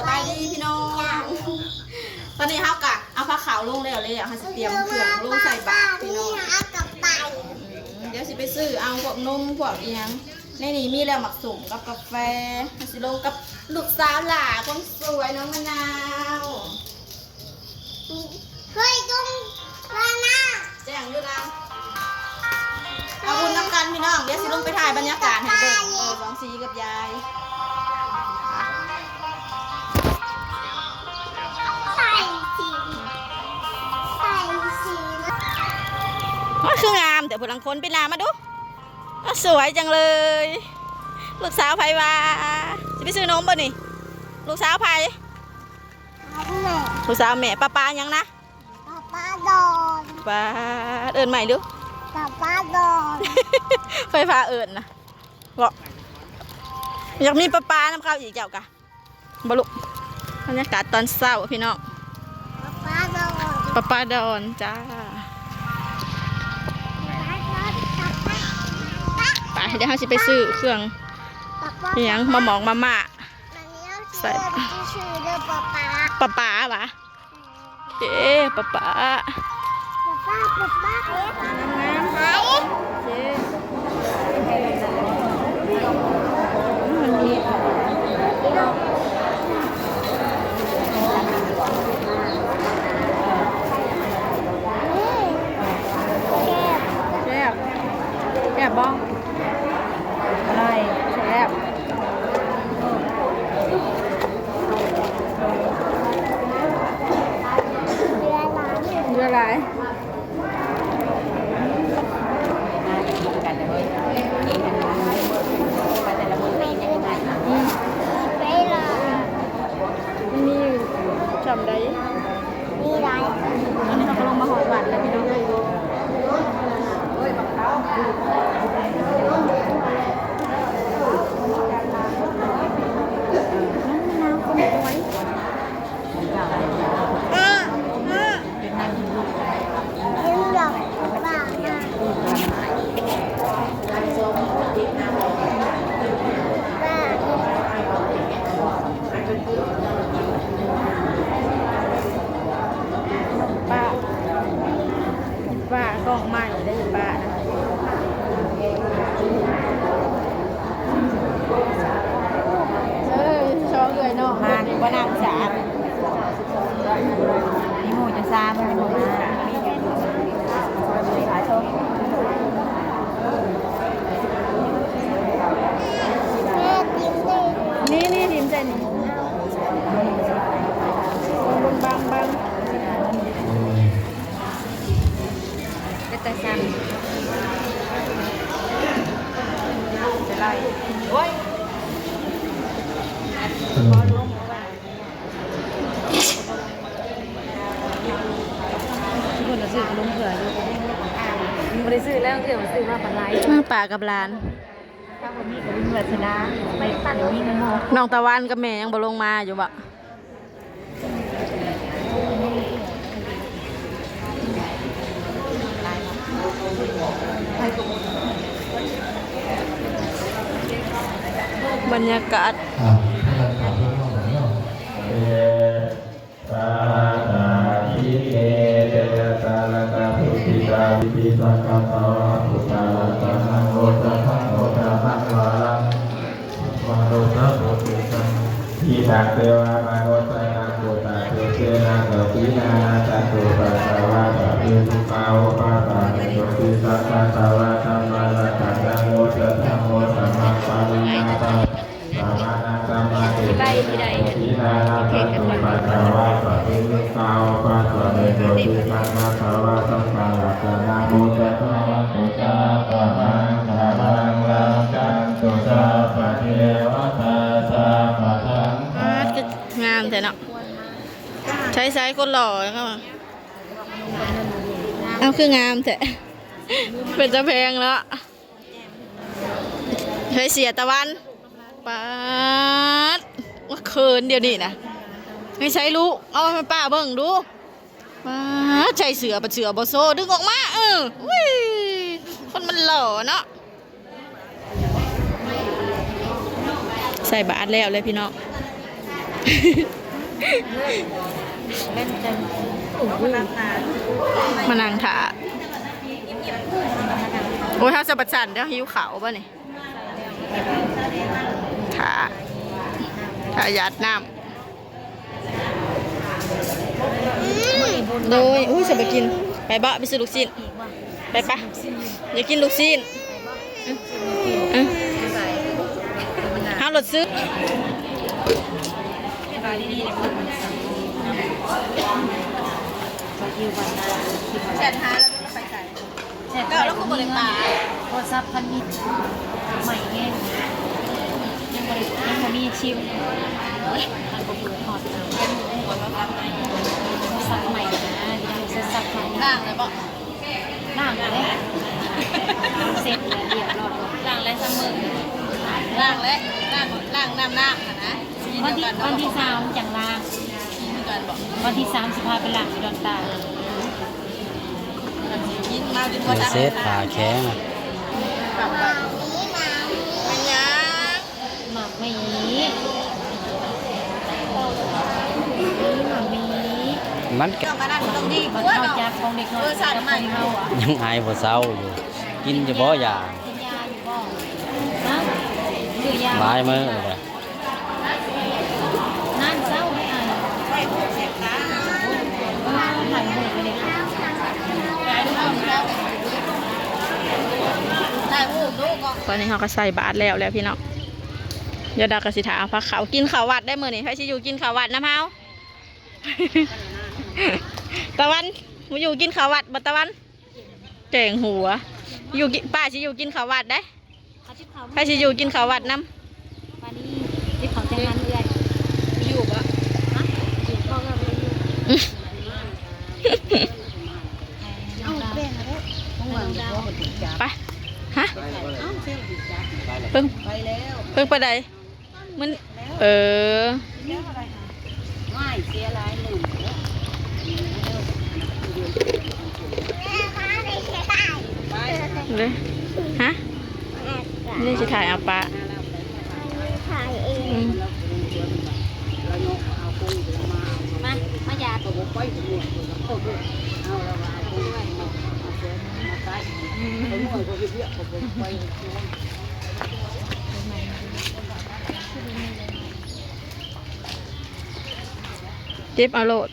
ສະບາຍດີພີ່ນ້ອງ ຕອນນີ້ເຮົາກະເອົາພາເຂົ້າລົງແລ້ວ ແລ້ວເຮົາຊິຕຽມເຄື່ອງລົງໃສ່ບາດພີ່ນ້ອງ. ດຽວຊິໄປຊື້ເອົາພວກນົມພວກອີ່ຫຍັງ ໃນນີ້ມີແລ້ວ ໝາກສົ້ມກັບກາແຟ. ເຮົາຊິລົງກັບລູກສາວຫຼ້າຄົນສວຍ ນ້ອງມະນາວ. ເຄີຍລົງມານະ ແຈ້ງຢູ່ນະ ເອົາບຸນນຳກັນພີ່ນ້ອງ. ດຽວຊິລົງໄປຖ່າຍບັນຍາກາດໃຫ້ເບິ່ງ ເອີ ສອງສີກັບຍາຍ. ໂອ້ຍ ຄືງາມແຕ່ຜູ້ລາງຄົນ. ປີນໜ້າມາດູ. ໂອ້ ສວຍຈັງເລີຍ. ລູກສາວໃຜວະ? ຊິໄປຊື້ນົມບໍ່ນີ້? ລູກສາວໃຜ? ແມ່ ລູກສາວແມ່. ປ້າ ປ້າຫຍັງນະ? ປ້າ ປ້າດອນ. ປ້າ ເອີ້ນໃໝ່ດູ. ປ້າ ປ້າດອນ. ໃຜພາເອີ້ນນະ? ເບາະ ຢາກມີປ້າ ປ້ານຳເຂົາອີກເຈົ້າກະ. ບໍ່ລຸກ. ບັນຍາກາດຕອນເຊົ້າພີ່ນ້ອງ. ປ້າ ປ້າດອນ. ປ້າ ປ້າດອນຈ້າ. ໄປ ດຽວເຮົາຊິໄປຊື້ເຄື່ອງ ອີ່ຫຍັງ ມາໝອກມາມ່າ ໃສ່ ປ້າ ປ້າຫວາ? ເອີ ປ້າ ປ້າ ປ້າ ປ້າ ປ້າ ງາມໆ ໄປ ໂອເຄ. ແຊບ ແຊບ ແຊບບໍ່? ອະຮ່ອຍ ແຊບ. ເຫຼືອຫຼາຍ ເຫຼືອຫຼາຍ. ອືມ ມັນມີຊ່ຳໃດ? ມີຫຼາຍ. ຕອນນີ້ເຮົາກະລົງມາຮອດວັດແລ້ວພີ່ນ້ອງເອີຍ. ນ້ອງມະນາວຄົນສວຍ. ປ້າ ປ້າ ກ້ອງໃໝ່ເດີປ້າ. ເອີ ສອງເອື້ອຍນ້ອງ ມາບໍ່ນຳສາ ມີໝູ່ຈະຊາ ບໍ່ມີໝູ່ມາ. ນີ້ ນີ້ ຖິ້ມໃສ່ນີ້ ບັງ ບັງ ເປັນຕາຊັງ ໂອ້ຍ. ເພິ່ນນະຊື້ຂະໜົມເທື່ອຢູ່ ບໍ່ໄດ້ຊື້ແລ້ວເທື່ອ ຊື້ມາປານຫຼາຍ ມາປາກັບຫຼານ. ນ້ອງຕາວັນກັບແມ່ຍັງບໍ່ລົງມາຢູ່ບໍ? ບັນຍາກາດ ອ່າ ສາທາພິເນ ເຕວະຕາລະຕະພຸດທິຕາ ວິທິສັງຄາຕະວາ ພຸດທະລັດຕະນັງ ໂອສະຖະໂນ ທຳມະລັດຕະນັງ ມະນຸດສະປຸດຕິສັງ ທິຕັງ ເທວະມະນຸດສານັງ ພຸດທະເທເສນະ ສັກຂະນານັນທະ ພະຄະວາ ສະເພ ສຸຂາ ໂອພາສາ ວິໂສ ວິສັງຄາຕະວາ ທຳມະລັດຕະນັງ ໂອສະຖະໂນ ທຳມັງ ປະລິວາສາ ສະມະນະ ທຳມະເທ ໄປທີ່ໃດ ໂອພາສາ ວິໂສ ວິສັງຄາຕະວາ ສັງຄະລັດຕະນັງ ໂອສະຖະວັນຕຸ ສາຄະມັງຄະລັງ ລັກຂັນຕຸ ສັບພະເທວະຕາ ສັບພະສັງຄາ ປາດ ຄືງາມແທ້ເນາະ. ໃສໆ ຄົນຫຼໍ່ເຂົາວ່າ ເອົາ ຄືງາມແທ້ ເປັນຕາແພງເນາະ. ໃສ່ເສື້ອຕາວັນ ປາດ ວ່າເຂີນດຽວນີ້ນະ ໃຫ້ໃສ່ລູກ ເອົາໃຫ້ປ້າເບິ່ງດູ ປາດ ໃສ່ເສື້ອ ປາດ ເສື້ອບໍ່ໂຊ ດຶງອອກມາ ເອີ ອຸ້ຍ ຄົນມັນຫຼໍ່ເນາະ. ໃສ່ບາດແລ້ວເລີຍພີ່ນ້ອງ ມານັ່ງຖ້າ. ໂອ້ຍ ເຮົາສະບັດສັນເດ້ ຫິວເຂົ້າບໍ່ນີ້? ຖ້າ ຖ້າຢາດນ້ຳ. ໂດຍ ໂອ້ຍ ສະບາຍກິນ. ໄປບໍ່? ໄປຊື້ລູກຊີ້ນ. ໄປປະ? ຢາກກິນລູກຊີ້ນ. ອືມ ເຮົາລົດຊື້. ແຊດຫາແລ້ວ ໄປໃສ? ແຊດ ເຈົ້າ ແລ້ວຄືບໍ່ໄດ້ປາ? ໂທລະສັບຄັນມີໃໝ່ແຮງ ຍັງບໍ່ໄດ້ ຍັງບໍ່ມີຊິມ. ໂອ້ຍ ມັນບໍ່ເປີດຮອດນະ. ໂທລະສັບໃໝ່ນະ ໂທລະສັບໃໝ່. ລ້າງແລ້ວບໍ່? ລ້າງແລ້ວ ເຊັດແລ້ວ ລຽບຮ້ອຍ. ລ້າງແລ້ວຊຳມື້? ລ້າງແລ້ວ ລ້າງ ລ້າງນ້ຳ ນ້ຳຫັ້ນນະ. ວັນທີ ວັນທີສາມຈັ່ງລ້າງ. ຄືກັນບໍ່? ວັນທີສາມຊິພາໄປລ້າງຢູ່ດອນຕາ. ເສດຜ້າແຂງ. ມັນຫຍັງ? ໝາກໝີ ໝາກໝີ ມັນກະ ເຈົ້າກະນັ້ນມັນຕ້ອງດີກວ່າເນາະ ເວອຣ໌ຊັນໃໝ່. ຍັງໄອບໍ່ເຊົາຢູ່. ກິນຢູ່ບໍ່ຢາ? ກິນຢາຢູ່ບໍ່? ຮະ? ຊື້ຢາ ຫຼາຍມື້ແລ້ວ. ນານເຊົາໄດ້ອ່ານ ເອີ ຖ່າຍຮູບໄປເລີຍ. ຕອນນີ້ເຮົາກໍໃສ່ບາດແລ້ວແລ້ວພີ່ນ້ອງ. ດຽວດາກໍຊິຖ້າເອົາພາເຂົ້າ ກິນເຂົ້າວັດໄດ້ມື້ນີ້. ໃຜຊິຢູ່ກິນເຂົ້າວັດນຳເຮົາ? ຕາວັນ ມາຢູ່ກິນເຂົ້າວັດບໍ່ຕາວັນ? ແກງຫົວ ຢູ່ກິນ ປ້າຊິຢູ່ກິນເຂົ້າວັດໄດ໋. ໃຜຊິຢູ່ກິນເຂົ້າວັດນຳ? ປານີ ກິນເຂົ້າແຕ່ງງານເອື້ອຍ ຢູ່ບໍ່? ຮະ? ຢູ່ບໍ່? ເອົາແບ່ງເອົາເດີ. ໄປ ຮະ? ເພິ່ງ ເພິ່ງໄປໃດ? ມັນ ເອີ ເດ້ ຮະ? ນີ້ຊິຖ່າຍເອົາປະ ຖ່າຍເອງ. ອືມ ມາ ມາຢາດ. ເກັບເອົາໂລດ.